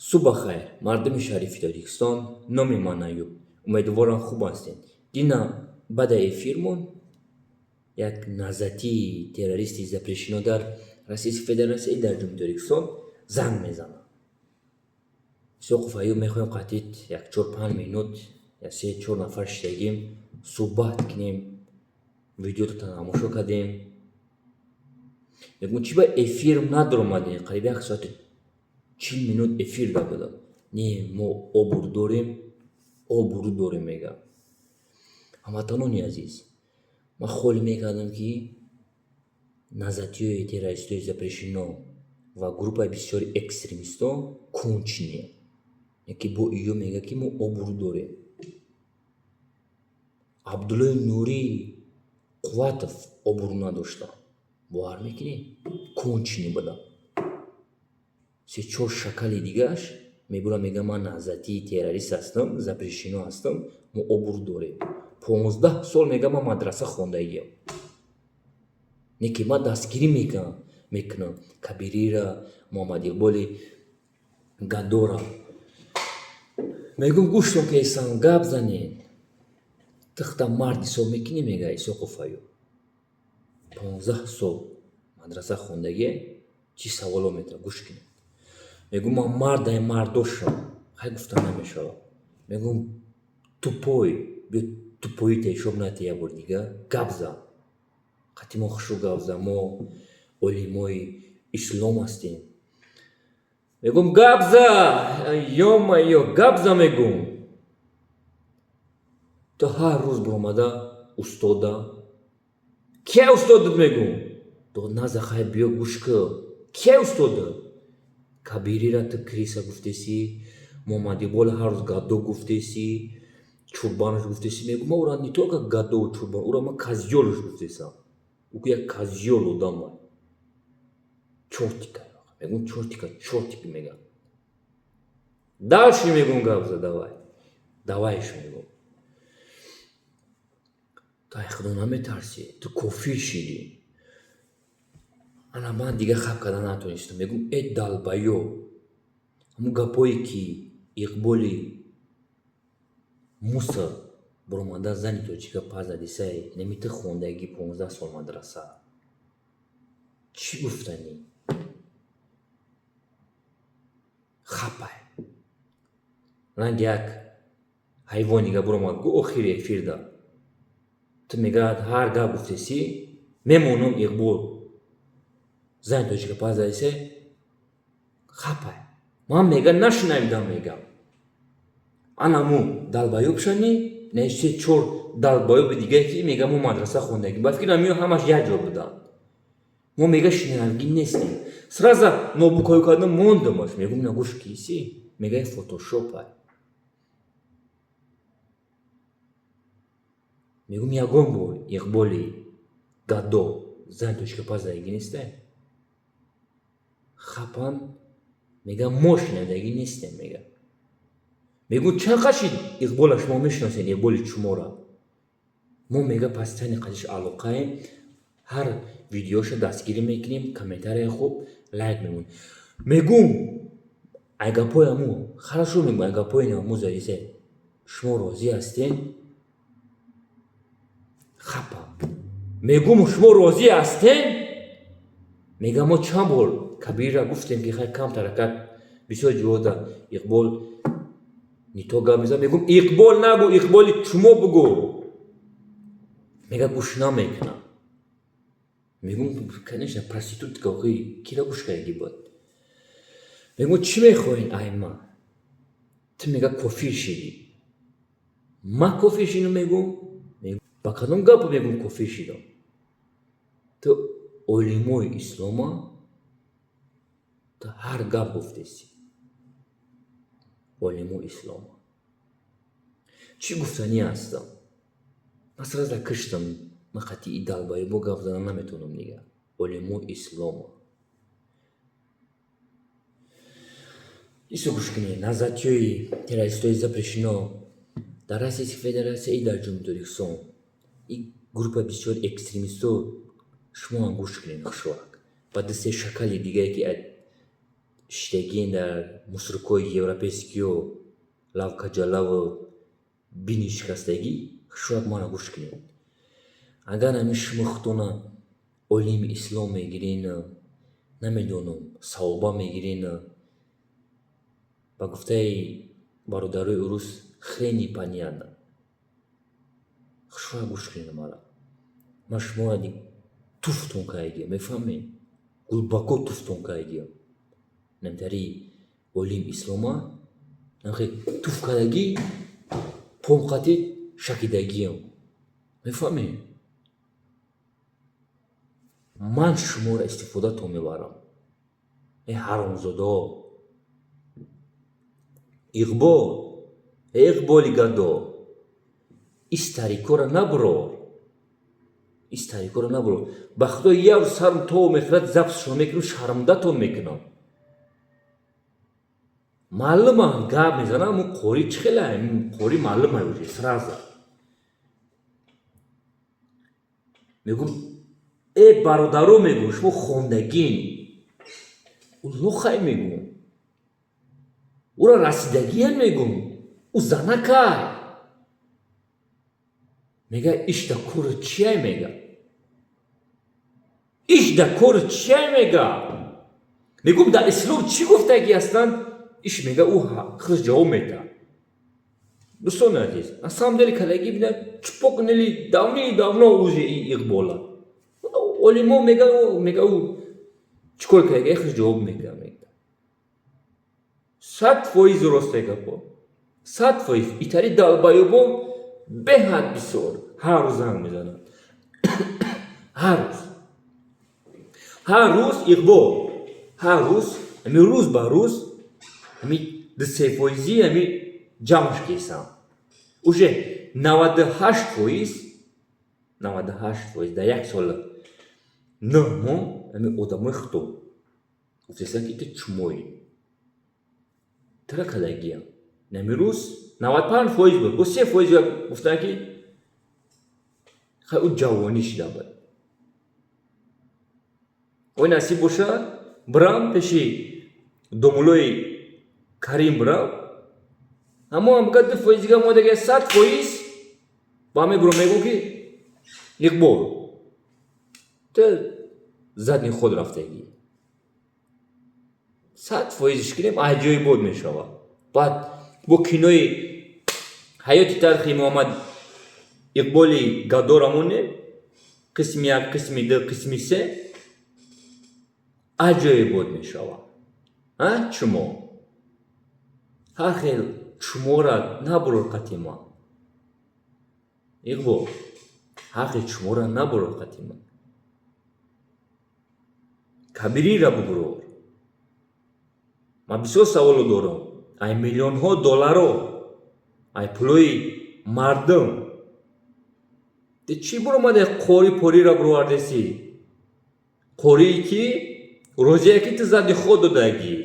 Субҳ бахайр, мардуми шарифи Тоҷикистон. Номи ман Аюб. Умедворам, хуб ҳастед. Дина баъда эфирмон як наҳзатии террористи запрещено дар Российской Федерация, дар Ҷумҳурии Тоҷикистон занг мезанад. Исоқов Аюб, мехоҳем қатъит як 4-5 минут, я се чор нафар шидагим, суҳбат кунем. Видеото тамошо кардем. Мегӯм, чӣ ба эфир надоромадем? Қариб 1 соату 40 минут эфир да будам. Не, мо обрӯ дорем, обрӯ дорем, мегам. Ҳамватанони азиз, ман холӣ мекардам, ки наҳзатиҳои террористои запрещено ва группаи бисёри экстремистҳо конченые. Яке бо иё мегӯяд, ки мо обрӯ дорем. Абдуллои Нурӣ Қувватов обрӯ надоштанд, бовар мекунед? Конченый буданд. Се-чор шакали дигааш мебурад, мегӯяд: «Ман наҳзатии террорист ҳастам, запрещено ҳастам, мо обрӯ дорем». 15 сол, мегӯяд, ман мадраса хондагиам. Не ки ман дастгирӣ мекунам Кабирира, Муҳаммад Иқболи Гадора. Мегӯм, гӯштон кесам, гап занед. Тихта мард ҳисоб мекунӣ, мега Исоқов Аюб. 15 сол мадраса хондагие, чӣ саволо метавад, гӯш кунед. Мегӯм, ман мардаи мардошам, хай, гуфта намешавад. Мегӯм, тупой, биё, тупоита ҳисоб натӣ, як бори дига гап зан. Қатъи мо хушу гап зан, мо олимои ислом ҳастем. Мегӯм, гап за, ё-моё, гап за, мегӯм. Ту ҳар рӯз биромада устода. Кия устодат, мегӯм? Дод наза, хай, биё, гӯш кӣ. Кия устодат? Кабирира ту крыса гуфтесӣ, Муҳаммад Иқбол ҳар рӯз гадо гуфтесӣ, чурбанаш гуфтесӣ. Мегӯм, ман ӯра не только гадову чурбан, ӯра ман козёлш гуфтесам. Ӯ як козёл одамай. Чёртика. Мегӯм, чёртика, чёртик мегам. Дальше, мегӯм, гап за, давай. Давайш, мегӯм. Ту ай худо наметарсӣ, ту кофир шидӣ. Ана ман дига хаб карда натонистам. Мегӯм, э долбоёб, ҳамун гапҳое ки Иқболи Мусо баромада зани тоҷика пас задисай, нами ту хондагӣ 15 сол мадраса. Чӣ гуфтанӣ? Хапай. Ранги як ҳайвон дига баромад, гу охири эфирда. Ту мегӯяд, ҳар гап гуфтесӣ, мемонам, Иқбол зани тоҷика пас задисай, хапай. Ман мега нашунавидам, мегам. Анаму долбоёб шани, не се чор долбоёби дигае ки мега мо мадраса хондагӣ. Ба фикрам, ё ҳамаш як ҷо буданд. Мо, мега, шинавгӣ нестем. Сразу нобукоӣ кардам, мондамаш. Мегӯм, на, гӯш киси? Мега, фотошопай. Мегӯм, ягон бор Иқболи гадо зани тоҷика пас задагӣ нестай? Хапан, мега, мо шинавдагӣ нестем, мега. Мегӯм, чанд қашид Иқбола шумо мешиносед, Иқболи чумора? Мо, мега, пастани қадиш алоқаем, ҳар видеоша дастгирӣ мекунем, комментарияи хуб, лайк мемонем. Мегӯм, ай гапҳои ҳаму, хорошо, мегӯм, ай гапҳои ҳаму задисай, шумо розӣ ҳастед? Хапа. Мегӯм, шумо розӣ ҳастед? Мега, мо чанд бор Кабирра гуфтем, ки хай, камтаракак бисёр ҷиҳода Иқбол не то гап мезанад. Мегӯм, Иқбол нагӯ, Иқболи чумо бугӯ. Мега, гӯш намекунам. Мегӯм, конечно, проститутка, охи кира гӯш кардагӣ буд? Мегӯм, чӣ мехоҳед ай ман? Ту, мега, кофир шидӣ. Ман кофир шидам, мегӯм? Ба кадом гапо, мегӯм, кофир шидам? Ту олимои ислома, ту ҳар гап гуфтесӣ. Олимои ислома. Чӣ гуфтанӣ ҳастам? Ман сразу киштам, ман қатъи долбоёбо гап задан наметавонам дига. Олимои ислома. Исо, гӯш кунед, наҳзатиҳои террористои запрещено дар Российской Федерация и дар Ҷумҳурии Тоҷикистон. И группа бисёр экстремистҳо, шумо ҳам гӯш кунед хушвак. Ба ду се шакали дигае ки Иштагиен дар мусоркаҳои европейскиё, лавкаҷалаву бини шикастагӣ, шояд мана гӯш кунед. Агар ҳамин шумо худтона олими ислом мегирен, намедонам, савоба мегирен, ба гуфтаи бародарои урус, хрен непонятно. Шояд гӯш кунед мара. Ман шуморо туфтон кардагиам, мефаҳмед? Глубоко туфтон кардагиам. Намтари олим ислома туф кардагӣ, помқати шакидагиам. Мефаҳмед? Ман шуморо истифодатон мебарам. Э ҳаромзодаҳо! Иқбол, э Иқболи гадо, ин старикора набурор. Ин старикора набурор. Ба худо, як рӯз сарм то мехӯрад, записшон мекунам, шармдатон мекунам. Маълумам, гап мезанам, мо қорӣ чӣ хела, қорӣ маълумай уже сразу. Мегӯм, э бародаро, мегӯм, шумо хондагин. Ӯ лохай, мегӯм. Ӯро расидагиян, мегӯм. Ӯ занакай. Мега, ишда кори чиай, мега? Ишда кори чиай, мега? Мегӯм, дар ислом чӣ гуфтагӣ ҳастанд? Иш мега, ӯ худаш ҷавоб медиҳад. Дӯстони азиз, на самом деле калагӣ бинад, чпокнули давным-давно уже Иқбола. Олимо мега, мега, ӯ чӣ кор карда, худаш ҷавоб мегӯяд. 100% росте гапо. 100%. Итари долбоёбон беҳад бисёр ҳар рӯз занг мезананд. Ҳар рӯз. Ҳар рӯз, Иқбол, ҳар рӯз, ҳамин рӯз ба рӯз ҳамин ду-се фоизӣ ҳамин ҷамъш кесам. Уже 98%, 98% дар як сол 9 моҳ ҳамин одамои худо гуфтестанд, ки ту чумоӣ. Тура кадагиям. Ҳамин рӯз 95% буд. Бо 3% гуфтанд, ки хай, ӯ ҷавонӣ шида буд. Ой, насиб бошад, бирам пеши домулои Карим, бирам. Ҳамон ҳам 2% дига модаги, 100% ба мебурам, мегӯм, ки Иқбол, ту задний ход рафтагӣ. 100%ш кунем, аҷоибот мешавад. Баъд бо кинои ҳаёти тархи Муҳаммад Иқболи гадора монем, қисми як, қисми ду, қисми се, аҷоибот мешавад. А чумо? Ҳар хел чумора набурор қати ман. Иқбол, ҳар хел чумора набурор қати ман. Кабирира бубурор. Ман бисёр саволо дорам. Ай миллионҳо долларо, ай пулои мардум. Ту чӣ буромаде, қори порира буровардесӣ? Қорие ки розие ки ту задний ход додагӣ.